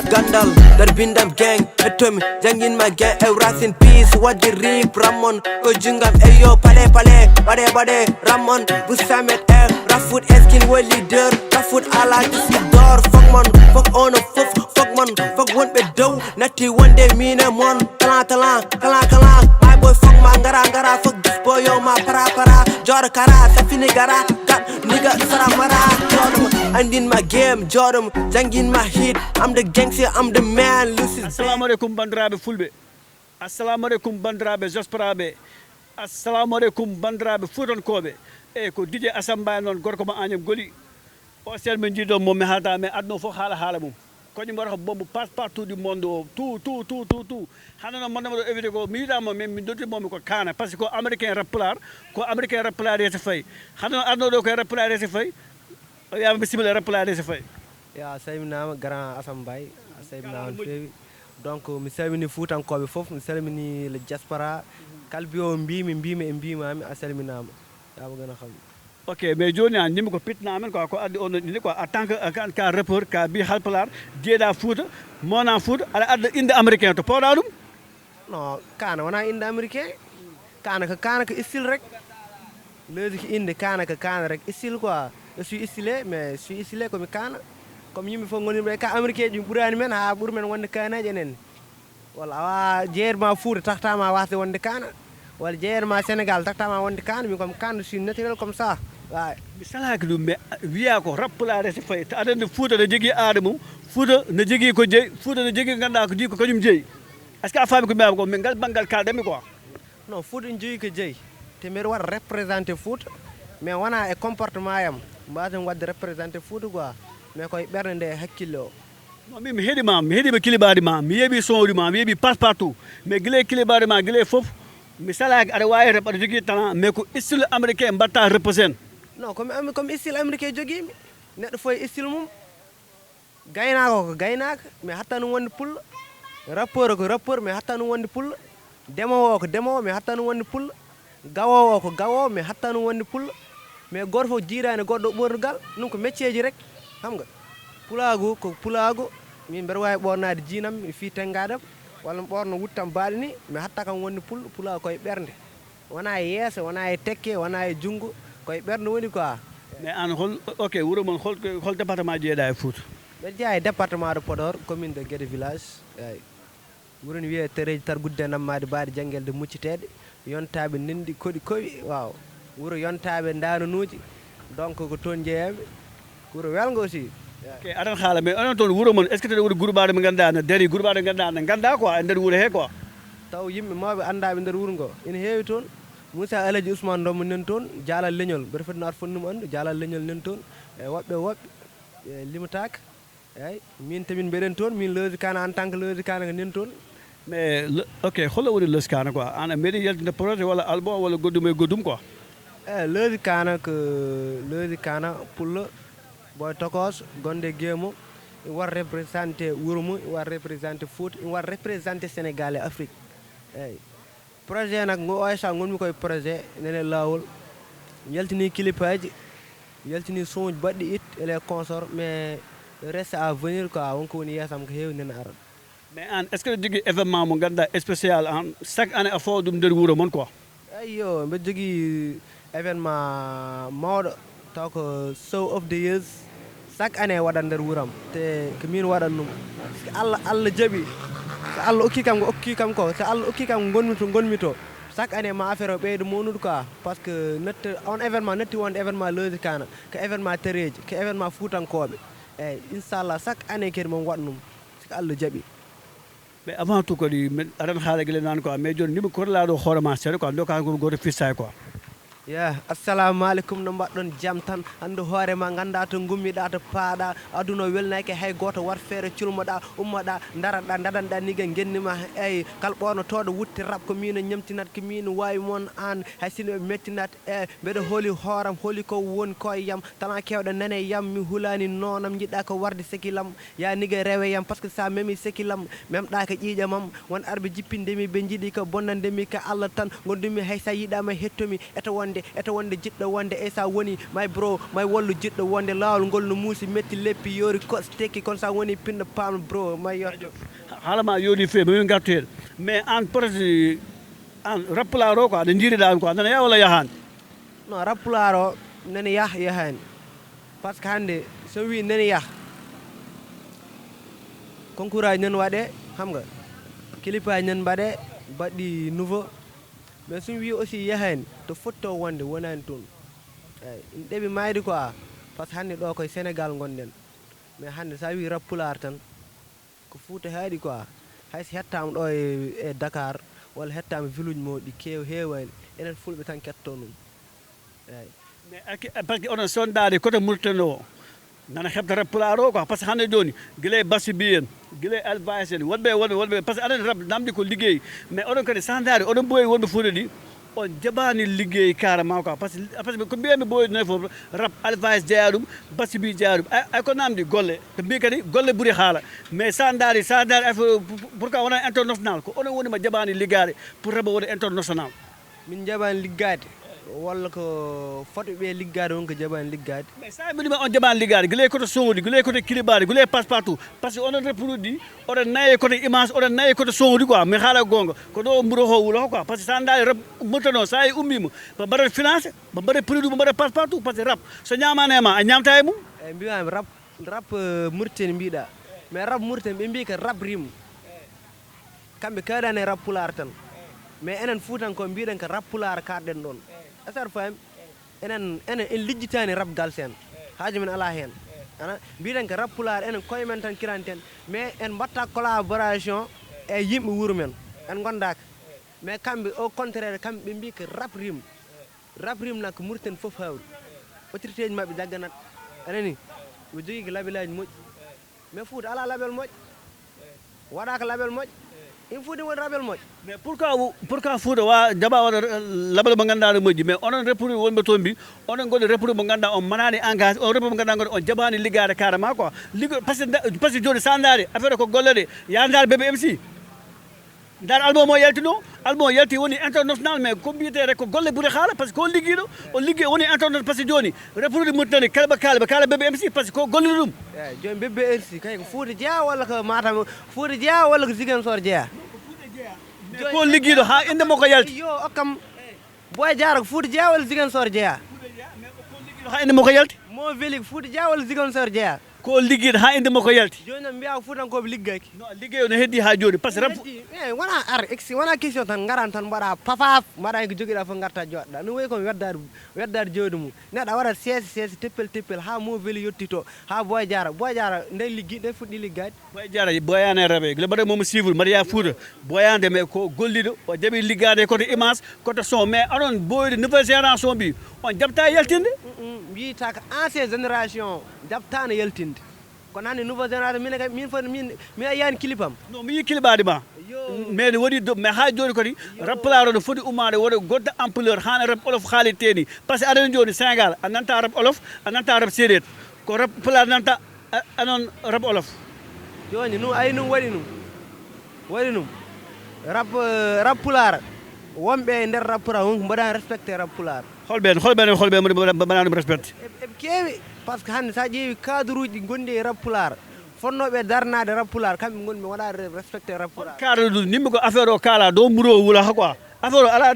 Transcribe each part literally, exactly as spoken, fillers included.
Gandal, nder bindam gang, hettomi, jangin ma gang, e rest in peace, wadde rip, Ramon, ko jungam, e yo, pale, pale, baɗe, baɗe, Ramon, Busamet, e, Rafut, Eskin, wo leader, Rafut, ala, disque d'or, fuck mon, fuck on, fuck, fuck mon, fuck wonɓe dow, natti wonde mine mon, talent, talent, talent, talent, my boy, fuck ma, ngara, ngara, fuck this boy, yo, ma, para, para, jor, kara, sa fini, gara, gat, nigga, sara, mara, jor, andin ma game, jor, jangin ma hit, I'm the gangster, I'm the man, Lucy. Assalamu alaikum, bandiraɓe fulɓe. Assalamu alaikum, bandiraɓe diaspora ɓe. Assalamu alaikum, bandiraɓe fuutankooɓe. E ko Didier Assane Mbaye noon, gorko mo Agnam Goli. O seen min njiiɗon mo, mi haalata, mais aduna fof haala haala mum. Ko ɗum waɗata ko bombe passe partout du monde o. Tout, tout, tout, tout, tout. Hannde noon, mon ɗo invité ko, mi yiɗaama, mais min noddi mo, mi ko kaana. Parce que ko américain rap pulaar, ko américain rap pulaar yeeso fayi. Hannde noon, aduna ɗo ko rap pulaar yeeso fayi. O wiyaama bisimilla, rap pulaar yeeso fayi. Ya, a salminaama, grand Assane Mbaye. A salminaama no feewi. Donc, mi salmini fuutankooɓe fof, mi salmini le diaspora. Kala mbiyo mbimi, mbimi e mbimami, a salminaama. Ya, mo gën a xam. Ok, mais jooni a nimi ko pitna amen quoi, ko addi on ɗon inde quoi, en tant que, euh, ka, ka rappeur, ka bi halpulaar, jeeɗa Fuuta, mona Fuuta, aɗa adda inde américain to pawɗa ɗum? Non, kaana wona inde américain. Kaana ko, kaana ko style rek. Leydi ko inde, kaana ko kaana rek. Style quoi. Je suis stylé, mais je suis stylé ko mi kaana. Comme yimɓe fof ngoni ɓe ka américain ji ɓurani men, ha ɓuri men wonde kaanaji enen. Walla awa jeeyatma Fuuta taxtama wasde wonde kaana. Walla jeeyatma Sénégal taxtama wonde kaana. Min comme kaana, je suis naturel comme ça. Waaw. Mi salaaki ɗum, mais wiya ko rap pulaar yeeso fayi. Ta aɗa anndi Fuuta ne jogii aada mum. Fuuta ne jogii ko jeyi. Fuuta ne jogii ko ngannduɗaa ko jeyi ko kañum jeyi. Est-ce que a faami ko mbiyami ko? Min ngal banngal kaaldanmi quoi. Non, Fuuta ene jogii ko jeyi. Te mbeɗa waɗa représenté Fuuta. Mais wona e comportement yam. Mbaasen waɗde représenté Fuuta quoi. Mais koye ɓernde nde e hakkille o. Non, min mi heɗi ma, mi heɗima kilibaari ma, mi yeeɓi son uji ma, mi yeeɓi passe partout. Mais gila e kilibaari ma, gila e fof, mi salaaki aɗa waawi rap, aɗa jogii talent, mais ko style américain mbaɗta represent. Non, comme ami-, comme style américain jogiimi. Neɗɗo fof e style mum. Gaynaako ko gaynaako, mi hatta ɗum wonde pullo. Rappeur ko rappeur, mi hatta ɗum wonde pullo. Demowo ko demowo, mi hatta ɗum wonde pullo. Gawowo ko gawowo, mi hatta ɗum wonde pullo. Mais gooto fof jiidaani goɗɗo ɓornugal, ɗum ko métier ji rek. Xam nga, pulaagu ko pulaagu. Min mbeɗa waawi ɓornaade jiinam, mi fii tenngaadam, walla mi ɓorna wuttam baaɗi ni, mi hatta kam wonde pullo, pulaagu koye ɓernde. Wona e yeeso, wona e tekke, wona e junngo, koye ɓernde woni quoi. Mais aan hol, ok, wuro mon, hol, hol département jeeɗa e Fuuta? Mbeɗa jeyaa e département de Podor, commune de Guédé village. Eeyi. Wuro ne wiyee Tereji, targudde nammaade baade janngelde mucciteeɗe, yontaaɓe ndenndi koɗi kowi, waaw. Wuro yontaaɓe ndaananuuji, donc ko toon njeeyami. Wuro welngo aussi. Ok, aɗa haala, mais onon toon wuro mon, est-ce que tawa woodi groupe aɗa mo ngannduɗaa ne darii, groupe aɗa ngannduɗaa ne nganndaa quoi, e nder wuro he quoi? Taw yimɓe mawɓe anndaaɓe nder wuro ngo ina heewi toon. Moussa Alaji Ousmane Ndombo nan toon, Jaalal Leñol, mbeɗa foti naat fonnum anndu, Jaalal Leñol nan toon, e woɓɓe woɓɓe, e limataaka. Eeyi, min tamin mbeɗen toon, min Leuzi Kana en tant que Leuzi Kana ko nen toon. Mais le, ok, holo woni Leuzi Kana quoi? An a meeɗi yaltinde projet walla album walla goɗɗum e goɗɗum quoi? Eeyi, Leuzi Kana ko Leuzi Kana pullo, boy tokos, gonde gemo, i war représenté wuro mum, i war représenté Fouta, i war représenté Sénégal e Afrique. Eeyi. Projet nag ngo oy sa ngonmi koye projet nene laawol. Mi yaltini clip aji, mi yaltini son uji baɗɗi it e les consorts, mais le reste à venir quoi, wonko woni yeesam ko heewi nene aran. Mais an, est-ce que aɗa jogii événement mo ngannduɗaa spécial an, chaque année a fawa ɗum nder wuro mon quoi? Eyyo, mbeɗa jogii événement mawɗo, taw ko Show of the Years. Chaque année waɗat nder wuram, te ko min waɗat ɗum. Parce que Allah, Allah jaɓi. So Allah okki kam ko okki kam ko, so Allah okki kam ko ngonmi to, ngonmi to. Chaque année ma affaire o ɓeyda mawnude quoi. Parce que natti, on événement natti wonde événement Leuzi Kana, ko événement tereji, ko événement fuutankooɓe. Eyyi, inchallah chaque année kadi momi waɗa ɗum, so ko Allah jaɓi. Mais avant tout kadi, men, aɗan haala gila naan quoi, mais jooni nima korlaaɗo hoore ma seeɗa quoi, doka ngol gooto fistay quoi. Ya, assalamu aleykum, no mbaɗɗon? Jam tan. Anndu hoore ma, ngannda to ngummiɗa, to paaɗa. Aduna o welnaki hay gooto, wat feere, culmoɗa, ummoɗa, daraɗa, dadanɗa, niga ngenni ma. Eyyi, kal ɓornotooɗo wutte rap, ko min o ñamtinat, ko min waawi mon aan. Hay sinno ɓe mettinat, eyyi, mbeɗa hooli hooram, hooli ko woni koye yam. Tama kewɗo nane yam, mi hulani noonam, jiɗɗa ko warde sekilam. Ya niga rewe yam, parce que sa memi sekilam, memɗa ko ƴiiƴamam. Won arɓe jippinde mi, ɓe jiɗi ko bonnande mi, ko Allah tan. Gondumi hay sa yiɗama hettomi, eto wonde Eto wonde jiɗɗo wonde e sa woni my bro, my wollu jiɗɗo wonde laawol ngol no muusi metti leppi yoori kos tekki kon sa woni pinɗo paam bro my yotto. Haala ma yooɗi feewi mami ngartu heen. Mais an projet an rappulaar o quoi nde jiiriɗa an quoi nana yaa walla yahaani? Non, rappulaar o nani yah yahaani. Parce que hannde so wi nani yah, concours aji nan waɗe, xam nga, clip aji nan mbaɗe, baɗɗi nouveau. Mais so wi aussi yahaani to fotto wonde wonaani toon. Eyyi, ina ɗeɓi mayde quoi. Parce que hannde ɗo koye Sénégal ngonɗen. Mais hannde sa wi rappulaar tan, ko Fuuta haaɗi quoi. Hay so hettaama ɗo e, e Dakar walla hettaama ville uji mawɗi keew heewaani, enen fulɓe tan ketto ɗum. Eyyi. Mais parce que onon sondaade koto murtano o nana heɓta rappulaar o quoi. Parce que hannde jooni gila e basi mbiyen gila e alvayes en wonɓe wonɓe wonɓe parce que aɗa rap namdi ko liggey. Mais oɗon kadi sandaari oɗon mboyi wonɓe fuuta ɗi on jaɓaani liggey carrément quoi. Parce que parce que ko mbiyami mboyi nayi fof rap alvayes jeeya ɗum, basi mbi jeeya ɗum. Ay ko namdi golle to mbi kadi golle ɓuri haala. Mais sandaari sandaari affaire pourquoi wona international ko onon woni ma jaɓaani liggaade pour rebo wona international? Min njaɓaani liggaade walla ko fotɓe ɓe liggaade won ko jaɓaani liggaade? Mais sa mbiɗuma on jaɓaani liggaade gila koto sowdi gila koto kilibaade gila passe partout. Parce que onon reproduit oɗon naye koto image oɗon naye koto sowdi quoi mi haala goonga ko ɗo mburo ho wulo quoi. Parce que sa ndaari rep murtano sa yi ummima ɓe mbaɗat financé ɓe mbaɗat produit ɓe mbaɗat passe partout. Parce que rap so ñamani e ma a ñamta e mum. Eyyi mbimami rap rap murtani mbiɗa mais rap murtani ɓe mbi ko rap rim. Kamɓe kaɗani e rap pulaar tan. Mais enen fuutankoɓe mbiɗen ko rap pulaar kaɗɗen ɗon. Est-ce que aɗa faami? Enen enen en lijjitani rap galsen. Haaju men ala heen. Ana mbiɗen ko rap pulaar enen koye men tan kiranten. Mais en mbatta collaboration e yimɓe wuro men. En gondaka. Mais kamɓe au contraire kamɓe ɓe mbi ko rap rim. Rap rim nak ko murten fof hawri. Autorité ji maɓɓe jagganat. Anani ɓe jogui ko labelaji moƴƴi. Mais Fouta ala label moƴƴo. Waɗaka label moƴƴo. In Fouta woni rabel moƴƴo. Mais pourquoi pourquoi Fouta wa jaɓa waɗa label mo ganduɗa no moƴƴi mais onon reproduit wonɓe toon mbi onon goni reproduit mo ganduɗa on manani engagé on reproduit mo ganduɗa goni on jaɓani liggade carrément quoi. Liggo parce que parce que joni sa daari affaire ko golle ɗe ya daari bébé M C. Ndar album o yaltino album o yalti woni international mais ko mbiyetee rek ko golle ɓuri haala par ce que ko liggiiɗo o liggi woni international par ce que jooni reproduit murtani kala ɓe kaala ɓe kaala bébé M C par ce que ko gollino ɗum. Eyyi jooni bébé M C kay ko Fouta jeeya walla ko Matam Fouta jeeya walla ko Ziguinchor jeeya? Ko liggiiɗo haa innde makko yalti. Yo okkam Boy Diarra ko Fouta jeeya walla Ziguinchor jeeya? Ko liggiiɗo haa innde makko yalti. Mo Veli ko Fouta jeeya walla Ziguinchor jeeya? Ko liggiiɗo haa innde makko yalti. Jooni noon mbiyaa ko fuutankooɓe liggaaki. No liggeyo no heddii haa jooni par ce que. Heddii eeyi wonaa ar eksi wonaa question tan ngaran tan mbaɗaa pafaaf mbaɗaa ko jogiɗaa fof ngartaa jooɗɗaa no wayi ko weddaade weddaade jawdi mum neɗɗo a waɗat seese seese teppel teppel haa mo veli yettii to haa Boy Diarra Boy Diarra nden liggi nden fuɗɗii liggaade. Boy Diarra boyaani e rabe gila mbaɗa momo suivre mbaɗa yaa Fouta boyaande mais ko golliɗo o jaɓi liggaade koto image koto son mais onon boyde nouvelle génération mbi on jaɓta yaltinde. Mbiyta ko ancien génération jaɓtano yaltinde kono hannde nouveau génération min kay min foti min mi a yiyani clip am. Non mi yi clip aade ma mais ne waɗi do mais ha joni kadi rap pulaar o no foti ummaade wona goɗɗo ampleur hana rap olof haalirte ni par ce que aɗa joni Sénégal a nanta rap olof a nanta rap séeréer ko rap pulaar nanta anon rap olof. Joni nu ay num waɗi num waɗi num rap rap pulaar wonɓe e nder rap pulaar won ko mbaɗani respecté rap pulaar. Holɓe en holɓe en holɓe mbaɗani ɗum respecté? Eɓe keewi par ce que hannde so a ƴeewi cadre uji ɗi gonɗi e rap pulaar fonnooɓe darnaade rap pulaar kamɓe ngoni ɓe waɗaade respecté rap pulaar. Cadre ɗum nimmi ko affaire o kaala dow mburo o wula quoi affaire o ala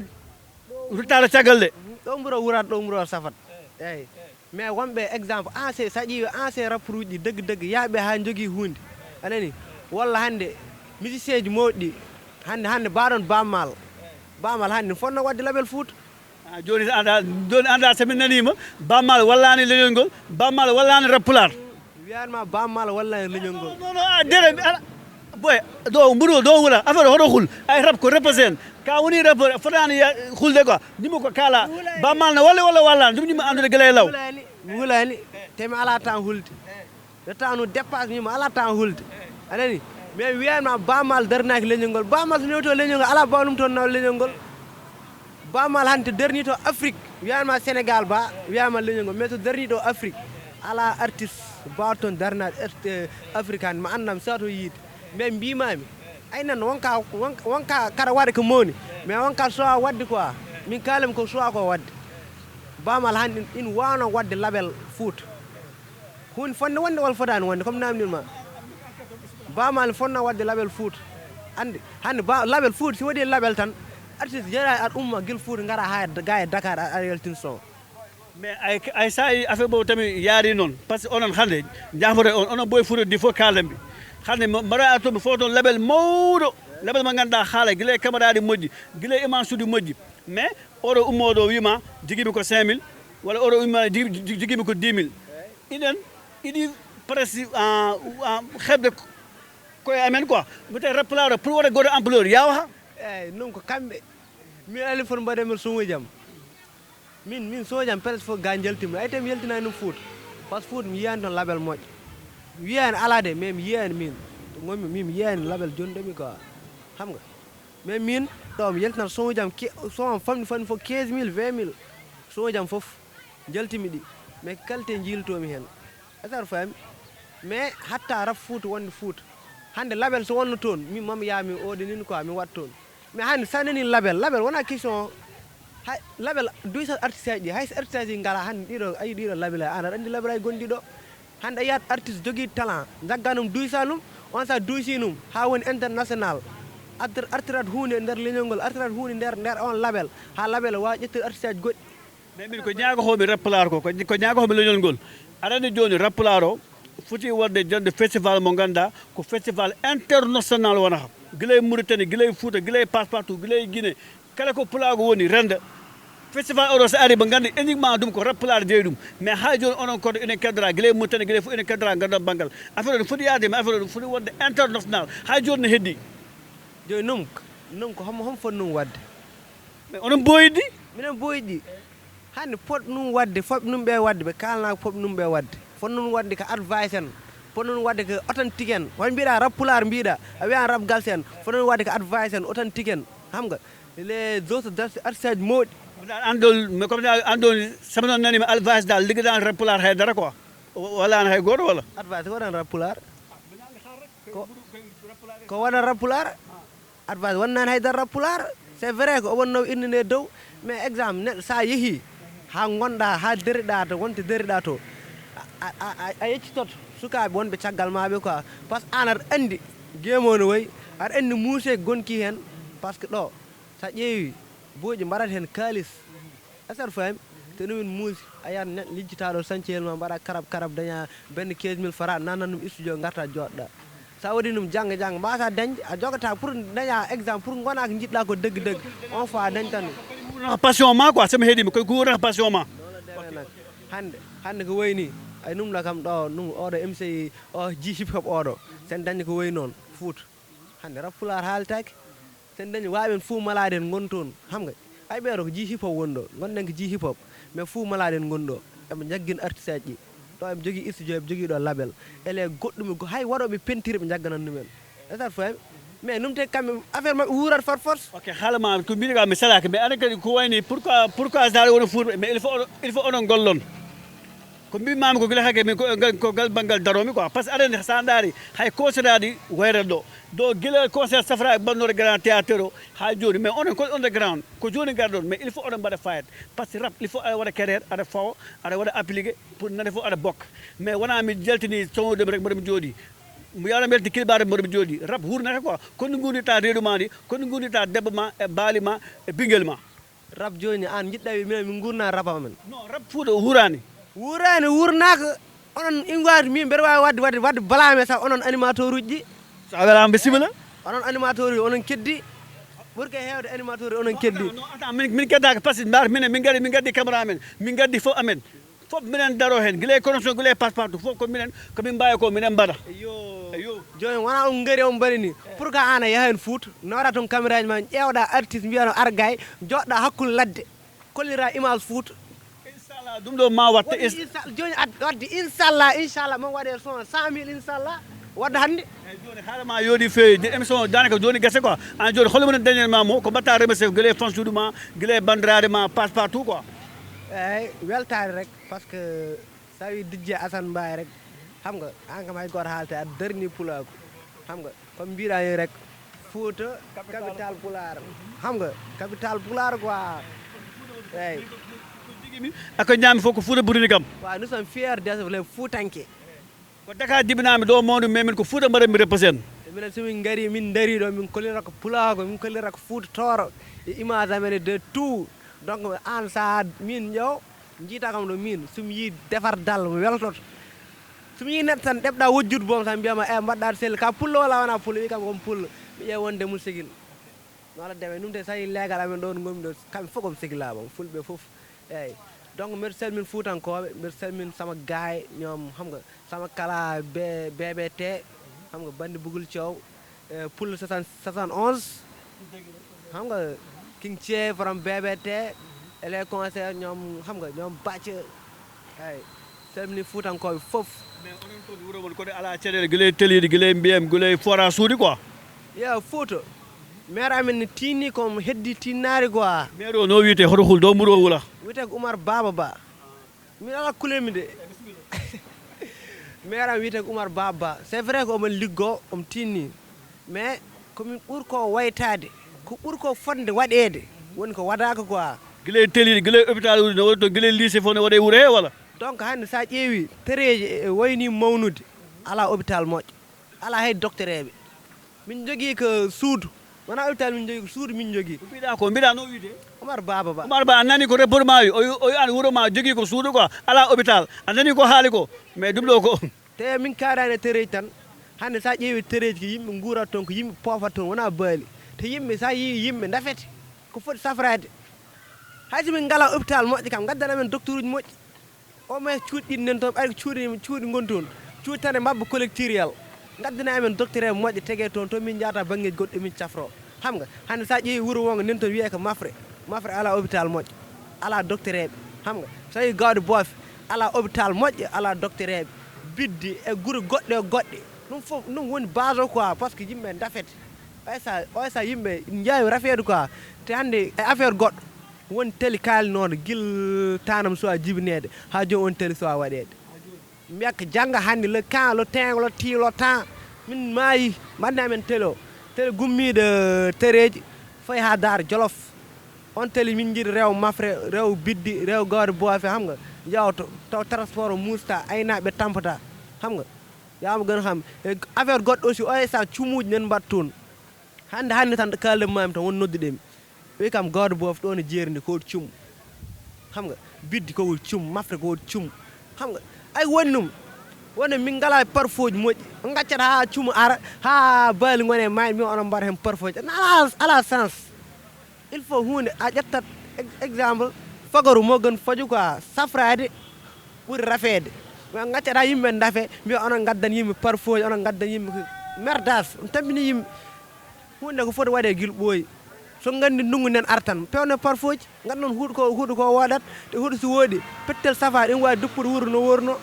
ruttaade caggal de. Ɗo mburo wurat ɗo mburo safat eyyi. Mais wonɓe exemple ancien so a ƴeewi ancien rapport uji ɗi dëgg dëgg yaaɓe ha jogui hunde anani walla hande musicien ji mawɗi ɗi hande hande mbaɗon bammal bammal hande ne fonno wadde label fouta. Ah, joni anda joni anda somin nanima bammal wallani leñol ngol bammal wallani rap pular. Wiyanma bammal wallani leñol ngol. Non non a dere ala boy do mburu do wula affaire hoto hul ay rap ko represent ka woni rap fotani hulde quoi. Nimo ko kala bammal no walla walla walla ɗum nimo andude gila e law. Mi hulani te mi ala temps hulde. Reta no dépasse mi mo ala temps hulde. Anani mais wiyanma bammal darnaki leñol ngol bammal so newto leñol ngol ala bawnum toon naw leñol ngol. Bammal hande darni to Afrique wiyanma Sénégal ba wiyanma leñol ngol mais to darni ɗo Afrique ala artiste bawa toon darnade afrique hande ma andam sato yiide. Mais mbimami ay nan wonka wonka kaɗa waɗa ko mawni mais wonka sowa wadde quoi min kalami ko sowa ko wadde. Bamal hannde in waawno waɗde label Fuuta. Huunde fotnde wonde walla fotaani wonde, comme namnir ma. Bamal fotno waɗde label Fuuta. Hannde, hannde ba, label Fuuta, si waɗi label tan, artiste jeeya ar umma gila Fuuta ngara haa ga e Dakar, ar, ar yaltin son. Mais ay, ay sa yi affaire boobu tamit yaari noon, parce que onon hannde, jaafoto on, onon boy Fuuta di fof kaalan mbi. Hannde mo, mbaɗa ar to mi fof toon label mawɗo, label mo ngannduɗaa haala, gila e caméra ɗi moƴƴi, gila e image uji moƴƴi. Mais oɗo ummooɗo o wiima, jogimi ko cinq mille, walla oɗo umma, jogimi ko dix mille. Iɗen, iɗi presque, ah, ah, heɓde koye amen quoi. Mbi tawi rap pulaar o, pour waɗa goɗɗo ampleur, yaawa ha? Eyyi, non ko kamɓe. Min alaa fof mbaɗe men soñuuji am. Min, min soñuuji am presque fof ga njaltimi. Ay tawi mi yaltinaani ɗum Fuuta. Parce que Fuuta mi yiyaani toon label moƴƴo. Mi yiyaani alaa de, mais mi yiyaani min. To ngonmi, min mi yiyaani label jonɗo mi quoi. Xam nga? Mais min, ɗo mi yaltinata soñuuji am, ke-, son am famɗi, famɗi fof quinze mille, vingt mille. Soñuuji am fof, njaltimi ɗi. Mais qualité njiilotoomi heen. Est-ce que aɗa faami? Mais hatta rap Fuuta wonde Fuuta. Hannde label so wonno toon, min mami yaa mi oɗo nin quoi, mi waɗ toon. Mais hannde sa nani label, label wona question o. Hay label duysa artiste aji ɗi, hay so artiste aji ngala hannde ɗiɗo, ayi ɗiɗo label ay, an aɗa anndi label ay gonɗi ɗo. Hannde a yiyat artiste jogii talent, jagganum duysanum, on sa duysinum, haa woni international. Artir-, artirat huunde nder leñol ngol, artirat huunde nder, nder on label, haa label waawa ƴettude artiste aji goɗɗi. Mais min ko ñaagotoomi rap pulaar ko, ko, ko ñaagotoomi leñol ngol. Aɗa anndi jooni rap pulaar o foti waɗde jannde festival mo ngannduɗaa ko festival international wonata. Gila e Mauritanie, gila e Fuuta, gila e passe partout, gila e Guinée. Kala ko pulaagu woni rennda. Festival oɗo so ari ɓe nganndi uniquement ɗum ko rap pulaar jeyi ɗum. Mais haa jooni onon koto enen keddora, gila e Mauritanie, gila e fof enen keddora ngannduɗaa banngal. Affaire o no foti yaade, mais affaire o no foti wonde international. Haa jooni no heddi. Jooni noon, noon ko homo, homo foti noon waɗde? Mais onon booyɗi? Minen booyɗi. Hannde pot ɗum waɗde, fot ɗum ɓe waɗde, ɓe kaalnaaka pot ɗum ɓe waɗde. Fot ɗum waɗde ko advice en, fot ɗum waɗde ko authentique en. Won mbiɗa rap pulaar mbiɗa, a wiyan rap galsen, fot ɗum waɗde ko advice en, authentique en. Xam nga, les autres artistes mawɗi. An ɗon, mais comme an ɗon, sama noon nani mi advice dal, liggoɗaa rap pulaar hay dara quoi. Wala an hay gooto wala? Advice ko waɗan rap pulaar? Ko, ko waɗan rap pulaar? Advice wonnaani hay dara pulaar. C'est vrai ko o wonno inde nde dow, mais exemple neɗɗo sa yeehi haa ngonɗa, haa deriɗa to, wonte deriɗa to, a, a, a, a yeccitot sukaaɓe wonɓe caggal ma ɓe quoi. Parce que an aɗa anndi geemo no wayi, aɗa anndi muuse gonki heen. Parce que ɗo sa ƴeewi booƴi mbaɗat heen kaalis. Est-ce que aɗa faami? Te ɗum en muusi, a yahat neɗɗo lijjitaaɗo sañceyel ma, mbaɗa karab karab, daña benn quinze mille francs, nannan ɗum studio, ngarta jooɗɗa. Sa waɗi ɗum jannga jannga, mbasa dañde, a jogata pour daña exemple, pour ngona ko njiɗɗa ko dëgg dëgg, on fois a dañtan ɗum. Ko wonata passion ma quoi, so mi heɗima, ko, ko wonata passion ma. Noon la demee nag. Hannde, hannde ko wayi ni, ay ɗum ɗo kam ɗo, ɗum oɗo M C o ji hip hop oɗo, sen dañde ko wayi noon, Fuuta. Hannde rap pulaar haaltaaki. Sen dañi waawi en fuu malaaɗen ngon toon. Xam nga, ay ɓeeɗo ko ji hip hop woni ɗo. Ngonɗen ko ji hip hop. Mais fuu malaaɗen ngon ɗo. Eɓe njaggin artiste aji ɗi. Ɗo eɓe jogii studio, eɓe jogii ɗo label. Ele goɗɗum, hay waɗooɓe peinture ɓe njagganan ɗumen. Est-ce que aɗa faami? Mais ɗum te kamɓe affaire maɓɓe wuurat far force. Ok, haala ma ko mbiɗa ka mi salaaki, mais aɗa kadi ko wayni pourquoi, pourquoi sa woni Fuuta, mais il faut oɗo, il faut oɗon gollon. Ko mbimmaami ko gila hakke min ko, ko ngal banngal daroomi quoi. Parce que aɗa anndi so a ndaari hay concert aji wayrat ɗo. Do gila concert safra e bannoore grand théâtre o haa jooni. Mais onon ko underground. Ko jooni ngarɗon. Mais il faut oɗon mbaɗa fayida. Parce que rap, il faut aɗa waɗa carrière, aɗa fawa, aɗa waɗa appliqué pour nande fof aɗa bokka. Mais wonaa mi jaltini soñude mi rek mboɗo mi jooɗi. Mi yawna mi yalti kilbaare mboɗo mi jooɗi. Rap hurnata quoi. Ko no nguurdirta reedu ma ndi, ko no nguurdirta debbo ma e baali ma e ɓinngel ma. Rap jooni, aan njiɗɗaa wiide minen min nguurna rap amen? Non, rap Fuuta o wuuraani. Wuuraani, wuurnaaka. Onon ingaati min mbeɗa waawi waɗde, waɗde, waɗde balaame sax onon animateur uji ɗi. So a welaama mbe sibila. Onon animateur uji, onon keddi. Ɓurke heewde animateur uji, onon keddi. Non, attends, min, min keddaaka parce que mbaar minen, min ngari, min ngaddi caméra amen. Min ngaddi fof amen. Fof minen daro heen, gila e connexion, gila e passe partout, fof ko minen, ko min mbaawi ko minen mbaɗa. Eyo. Eyo. Jooni wonaa on ngari on mbaɗi ni. Pourquoi aan a yaha heen Fuuta, nawra toon caméra ji ma, ƴeewɗa artiste, mbiya no ar gay, jooɗɗa hakkunde ladde, kollira image Fuuta. Inchallah, ɗum ɗo ma watte. Waɗi ins-, insa-, jooni ad-, wadde inchallah, inchallah, mo waɗe son cent mille inchallah, wadda hannde. Eyi, jooni haala ma yooɗi feewi, de émission o daanaka jooni gese quoi. Aan jooni hol mo dañen ma mo, ko mbaɗta remercier ko gila e fans uji ma, gila e banndiraaɓe ma, passe partout quoi. Eyi, weltaare rek. Parce que so a wii D J Assane Mbaye rek, xam nga, aan kam hay gooto haalta, aɗa darni pulaagu. Xam nga, comme mbiɗa ni rek, Fuuta, capital pulaar. Xam nga, capital pulaar quoi. Eyi. Ako ñaami fof ko Fuuta ɓurini kam. Waaw, nous sommes fiers d'être les Fuutanke. Ko Dakar jibinaami ɗo mawɗo, mais min ko Fuuta mbaɗanmi represent. Minen so min ngari, min ndarii ɗo, min kollira ko pulaagu, min kollira ko Fuuta Tooro, e image amen e de tout. Donc, aan sa min ƴeew, njiita kam ɗo min, so mi yii defar dal, mi weltoto. So mi yii neɗɗo tan, ɗeɓɗa wojjude boom tan, mbiyama, "E, mbaɗɗa aɗa selli, ka pullo walla wona pullo?" Wi kam, "Ko mi pullo." Mi ƴeewa wonde mo segil. Noon la demee, ɗum de, so tawi leegal amen ɗo, ɗo ngoomi ɗo, kamɓe fof ko mi segilaa, bon, fulɓe fof. Eeyi. Donc, mbeɗa salmina Fuutankooɓe, mbeɗa salmina sama gaay, ñoom, xam nga, sama kala B-, B B T, xam nga, Bandi Bugul Thiaw, eh, Pullo soixante, soixante et onze, xam nga, King Thié from B B T, et les concerts, ñoom, xam nga, ñoom Bacc, eeyi, salmini Fuutankooɓe fof. Mais onon toon wuro mon, kono alaa caɗeele, gila e teliiɗi, gila e mbiyam, gila e forage suuɗi quoi. Yo, Fuuta, maire amen ne tiinni ko heddi tiinnaari quoi. Maire o no wiyetee, hoto hul dow muro o wula? Wiyetee ko Oumar Baba Ba. Min alaa kuleemi de. Maire am wiyetee ko Oumar Baba Ba. C'est vrai ko omo liggo, omo tiinni. Mais ko min ɓuri ko waytaade, ko ɓuri ko fotde waɗeede, woni ko waɗaaka quoi. Gila e teliiɗi, gila e hôpital uji, no waɗi toon, gila e lycée fof no waɗe wuro he walla? Donc, hannde sa ƴeewi, tereeji e wayni mawnude, alaa hôpital moƴƴo, alaa hay doctereeɓe. Min njogii ko suudu, wonaa hôpital min njogii, ko suudu min njogii. Ko mbiɗa ko, mbiɗa no wiyetee? Oumar Baba Ba. Oumar Ba, a nani ko rapport ma wi? O wi, o wi an wuro ma jogii ko suudu quoi, alaa hôpital. A nani ko haali ko? Mais ɗum ɗo ko. Te min kaaraani e tereeji tan. Hannde sa ƴeewi tereeji ko yimɓe nguurata toon, ko yimɓe poofata toon, wonaa baali. Te yimɓe, sa yii yimɓe ndafete, ko foti safraade. Hay so min ngalaa hôpital moƴƴo kam, ngaddan amen docteur uji moƴƴi. Au moins cuuɗi ɗiɗi nen toon, ɓay ko cuuɗi, cuuɗi ngoni toon. Cuuɗi tan e mabba collectorial. Ngaddana amen docteur moƴƴo tege toon, to min njahata banngeeji goɗɗi min cafro. Xam nga, hannde sa ƴeewi wuro wongo nen toon wiyee ko Mafre. Mafre alaa hôpital moƴƴo, alaa doctereeɓe. Xam nga, so tawi Gawde Boofe, alaa hôpital moƴƴo, alaa doctereeɓe. Biddi e gure goɗɗe e goɗɗe. Ɗum fof, ɗum woni base o quoi, parce que yimɓe ndafete. Oya sa, oya sa yimɓe njaawi rafeede quoi. Te hannde e affaire goɗɗo, won teli kaalinooɗo gila tanam so a jibineede, haa jooni on teli so a waɗeede. Mbiya ko jannga hannde, le camp, le temps, le ti, le temps. Min maayi, mbaɗnee amen télé o. Télé gummiiɗo tereeji, fayi haa Daara Jolof. On télé min njiɗi rew Mafre, rew Biddi, rew Gawde Boofe, xam nga, yawto, taw transport o muusta, aynaaɓe tampata, xam nga. Yaa mo gën xam, e affaire goɗɗo aussi, oya sa cumuuji nen mbaɗ toon. Hannde, hannde tan ɗo kaalden maami tan won nodduɗen mi. Wi kam Gawde Boofe ɗo no jeeri nde ko cum. Xam nga, Biddi ko cum, Mafre ko cum. Xam nga, ay woni ɗum. Woni min ngalaa parfum ji moƴƴi. On ngaccat haa cumu ara, haa baali ngone maayde, mi onon mbaɗa heen parfum ji. Alaa, alaa sens. Il faut huunde a ƴettat ex-, exemple, fagaru moo gën faju quoi, safraade ɓuri rafeede. Mais on ngaccat haa yimɓe ndafe, mbiya onon ngaddan yimɓe parfum ji, onon ngaddan yimɓe merdas, on tampini yimɓe. Huunde ko foti waɗe gila ɓooyi. So nganndi ndunngu nden artan, pewne parfum ji, ngaddan huɗo ko, huɗo ko woodat, te huɗo so woodi, pettel safa ɗin waawi duppude wuro no worno.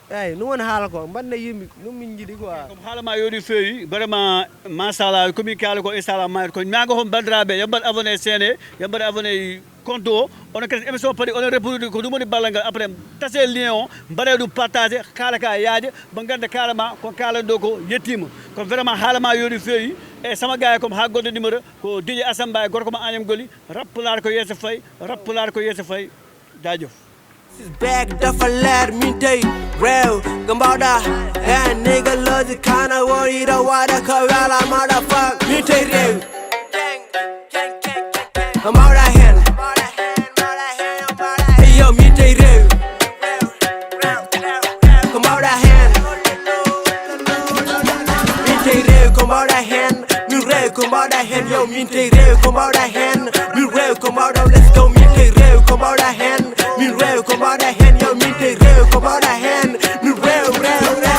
Eeyi, no woni haala ko, mbaɗna yimɓe, ɗum min njiɗi quoi. Comme haala ma yooɗi feewi, vraiment, machallah, ko min kaali ko, inchallah, mayat ko. Ñaago hon banndiraaɓe, yo mbaɗ abonné chaîne he, yo mbaɗ abonné compte o, onon kadi émission paɗi, onon reproduit ko ɗum woni ballal ngal. Après, tase lien o, mbaɗe ɗum partagé, kaala ka yaaja, mo ngannda kaala ma, ko kaalan ɗo ko yettiima. Ko vraiment haala ma yooɗi feewi, e sama gars yi comme haa goɗɗo numéro, ko D J Assane Mbaye, gorko mo Agnam Goli, rap pulaar ko yeeso fayi, rap pulaar ko yeeso fayi. Jaajëf. This is back, dafa leer, min tey réew, nga mbawɗa hen, nigga, logic, kana wori, da wada, ka wala, motherfuck, min tey réew. Ko mbawɗa hen? Hey, yo, min tey rew. Ko mbawɗa hen? Min tey rew, ko mbawɗa hen? Min rew, ko mbawɗa hen? Yo, min tey rew, ko mbawɗa hen? Min rew, ko mbawɗa, let's go. Min tey rew, ko mbawɗa hen? Min rew, ko mbawɗa hen? Yo, min tey rew, ko mbawɗa hen? Min rew, rew, rew, rew.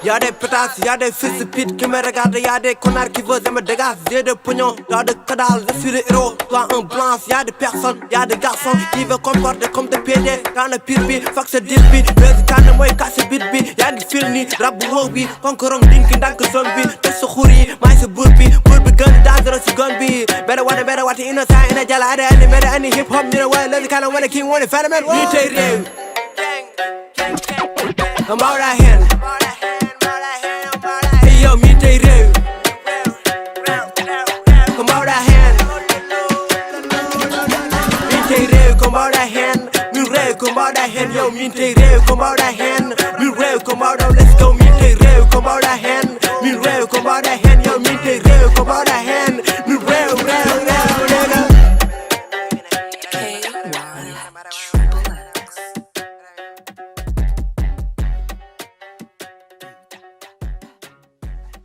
Y'a des pétasses, y'a des fils de pute qui me regardent, y'a des connards qui veulent me dégager, j'ai des pognons, y'a des cadavres, je suis le héros, toi un blanc, y'a des personnes, y'a des garçons qui veulent comporter comme des pédés, dans le pire bi, fuck ce deal bi, les cannes, moi, casse beat bi, y'a des films, rap, wowi, conquérant, link, dank, zombie, tout ce khouri, mais c'est bourbi, bourbi, gun, dangerous, gun bi, better wanna, better what, innocent, in a jala, ada, any, better, any hip hop, you know what, let the kind of wanna, king, wanna, phenomenon, we take real. Ko mbawɗa hen? Hey, yo, min tey rew. Ko mbawɗa hen? Min tey rew, ko mbawɗa hen? Ko mbawɗa hen, yow min tey rew, ko mbawɗa hen. Min rew, ko mbawɗa, let's go, min tey rew, ko mbawɗa hen. Min rew, ko mbawɗa hen, yow min tey rew, ko mbawɗa hen. Min